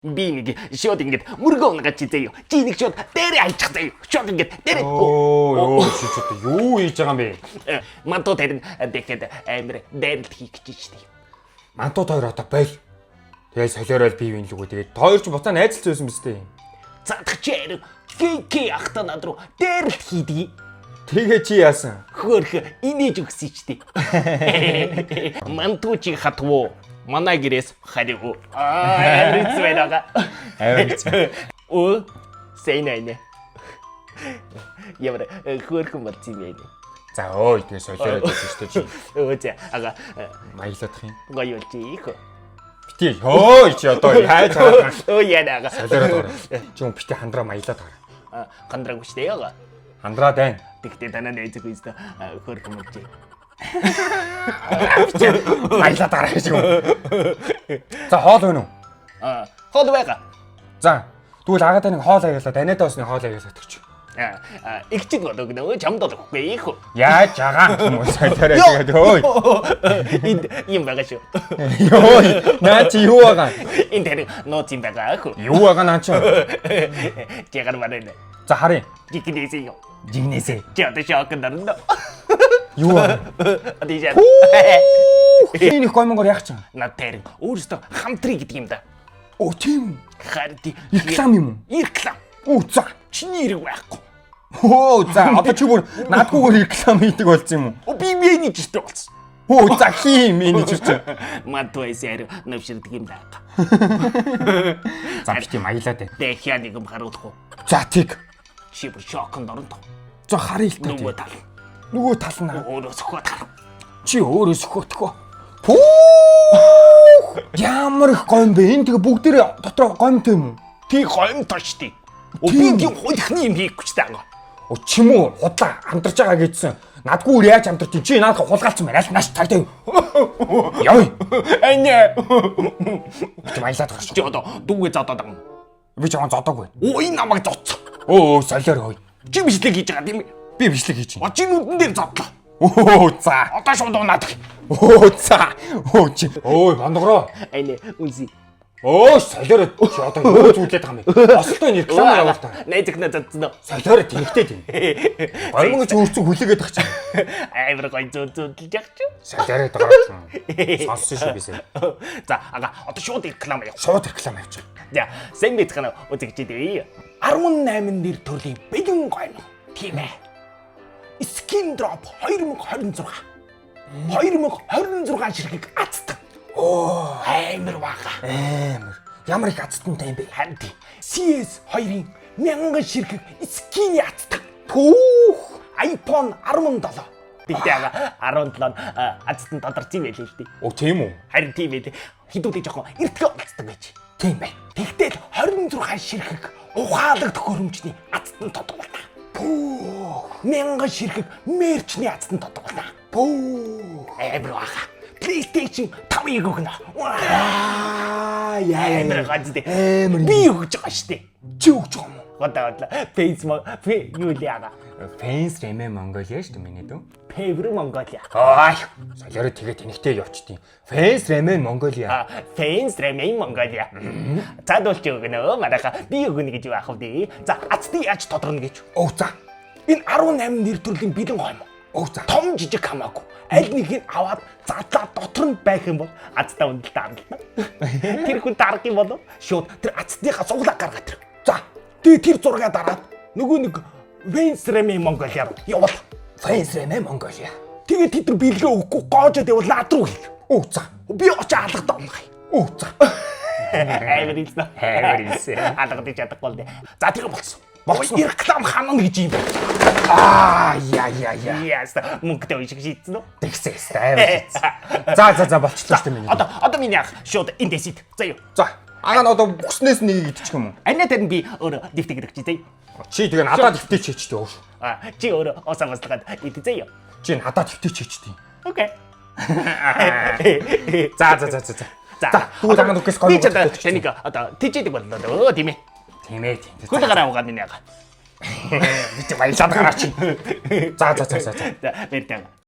Би нэг шууд ингэж мөргөө унагаач заяа. Чи нэг шууд дээрээ хайчих заяа. Шууд ингэж дээрээ. Оо ёо чи ч одоо юу хийж байгаа юм бэ? Мантуу тарин тэгэхэд амар дайралт хийх гэж штий. Мантууд хоёр одоо бойл. Тэгээ солиорол бие биен лүгөө тэгээд хоёр ч буцаа найзалцсан байсан биз дээ. Задах чи харин КК ахта над руу дайралт хийдэг. Тэгээ чи яасан? Хөөх инээж өгсөн ч дээ. Мантуу чи хатвуу. Манай гэрээс хариу. Аа амар хэцүү байна ага. Амар хэцүү. Өө сайн айна. Ямар хөөрхөн болсон юм бэ? За өө тэгээ солиорол байсан шүү дээ чи. Өө за ага Маялаадах юм. гоё болж ийх. Бити ёо чи одоо яаж хараад байгаа. Өө яана ага. Солиорол гараа. Чи юм бити хандраа маялаад гараа. Хандраагүй шүү дээ ага. Хандраад байна. Тэгтээ танаа найзаг үйстэ хөөрхөн болж. Маялаад гараа гэж юм. За хоол байна уу? Аа хоол байгаа. За тэгвэл агаадаа нэг хоол аягалаа. Даниадаа бас нэг хоол аягалаад өгч. Аа игчиг болоо гэнэ чамд бол өгөхгүй ийх. Яаж байгаа юм уу солиорол тэгээд өө. Энд юм байгаа шүү. Йоо наа чи юу байгаа? Энд тэр нууц юм байгаа ах. Юу байгаа наа чи? Чигаар марна. За харъя. Жигнэсээ юу. Жигнэсээ. Чи одоо шок дарна. Юу байгаа? Одоо яа. Энэ их гомонгор яах чинь? Над тэр өөрөөсөө хамтрий гэдэг юм да. Оо тийм үү? Харин Реклам юм уу? Реклам. Оо за. Чиний хэрэг байхгүй. Оо за одоо чи бүр наадгүйгээр реклам хийдэг болсон юм уу? Оо би менежертэй болсон. Оо за хий менежер чи. Мадвайсаар навширдаг юм да. За бити маялаад байна. Дахиа нэг юм харуулах уу? За тэг. Чи бүр шоконд орно. За харъя л та. Нөгөө тал. Нөгөө тал нь Өөрөө сөхөд хар. чи өөрөө сөхөтгөө. Пүүх! Ямар их гомь бэ? Энэ тэгээ бүгдээрээ дотроо гомьтой юм уу? Тий гомьтой штий. Оо би тийм хулихны юм хийхгүй ч таага. Оо чим үү? Худлаа амтарч байгаа гэдсэн. Надгүй яаж амтарч чи наадах хулгайлцсан байна. Аль нааш таг. Яй. Аня. Чи маялаад гарч. Чи одоо дүүгээ зодоод байгаа юм. Би жаахан зодоогүй. Оо энэ намайг зодсон. Өө солиор хөөе. Чи бичлэг хийж байгаа тийм ээ? Би бичлэг хийж байна. Оо чи нүдэн дээр зодлоо. Өө за. Одоо шууд унаад. Өө за. Өө чи. Өө бондгороо. Аня үнси. Өө солиор чи одоо юу зүйлээд байгаа юм бэ? Осолтой рекламаар авах та. Найзагна зодсон уу? Солиор тэнэгтэй тийм. Гомон чи өөрцөн хүлээгээд тах чи. Амар гой зөө зөөдөлж яах чи. Солиороо догрооч. Сонссон шүү бисээ. За ага одоо шууд реклам явах. Шууд реклам авчих. За сайн байцгаана үзэгчдээ. 18 нэр төрлийн бэлэн гойно. Тийм ээ. Skin Drop 2026. 2026 ширхэг азтан. Оо амар бага. Амар. Ямар их азтантай юм бэ? Харин тийм. CS 2-ын 1000 ширхэг skin азтан. Пүүх. iPhone 17. Тэгтээ ага 17 нь азтан тодорч юм байлээ л дээ. Оо тийм үү? Харин тийм байлээ. Хідүүдээ жоохон эртгээ олцдог байж. Тийм байна. Тэгтэл 26 ширхэг ухаалаг төхөөрөмжний азтан тодруулна. Пүүх. 1000 ширхэг мерчний азтан тодруулна. Пүүх. Амар баха. PlayStation 5-ыг өгнө. Аа яа Амар ганц дээ. Амар. Би өгч байгаа штэ. Чи өгч байгаа юм уу? Одоо бодлоо. Facebook юу лээ ага. Фэнс Рэмэ Монголиа шүү дээ миний дүү. Певр Монголиа. Аа солиороо тэгээ тэнэгтэй явчихдээ. Фэнс Рэмэ Монголиа. Фэнс Рэмэ Монголиа. Задуулж өгнө манайха. Би өгнө гэж яах вэ? За азтыг яаж тодорно гэж. Оо за. Энэ 18 нэр төрлийн бэлэн гоймо. Оо за. Том жижиг хамаагүй. Аль нэгийг аваад задлаа дотор нь байх юм бол азтаа үнэлтэ амлана. Тэр хүн дарах юм бол шууд тэр азтныхаа суглаа гаргаад тэр. За. Тэгээ тэр зургаа дараад нөгөө нэг Венс Рэмэ Монголиа руу явуул. Фэнс Рэмэ Монголиа. Тэгээ тэд нар бэлгээ өгөхгүй гоожод явуул над руу хэл. Оо за. Би очиж алгадаа унах. Оо за. Амар илсэн. Амар илсэн. Алгадаж чадахгүй л дээ. За тэр болсон. Болсон. Реклам ханана гэж юм байна. Аа яа яа яа. Яас мөнгөтэй уншиг шийдсэн үү? Тэгсэн амар шийдсэн. За за за болчихлоо шүү дээ миний. Одоо миний ах шууд эндээс ид. За юу. За. Ага нь одоо бүснээс нэг идчих юм уу? Аня тэр нь би өөрөө дэвтэ гэдэг чи заяа. Чи тэгээ надад дэвтээч хийчтэй ууш. А чи өөрөө осаа баслагад ид заяа. Чи надад дэвтээч хийчтэй. Окей. За за за за за. За тэгвэл ага нүкээс Би гомь. ч одоо таныг одоо тэжээдэг боллоо дөө тийм ээ. Тийм ээ тийм. Хөл гараа угаад миний ага. Би чи баялаад гараа чи. За за за за. За баяртай.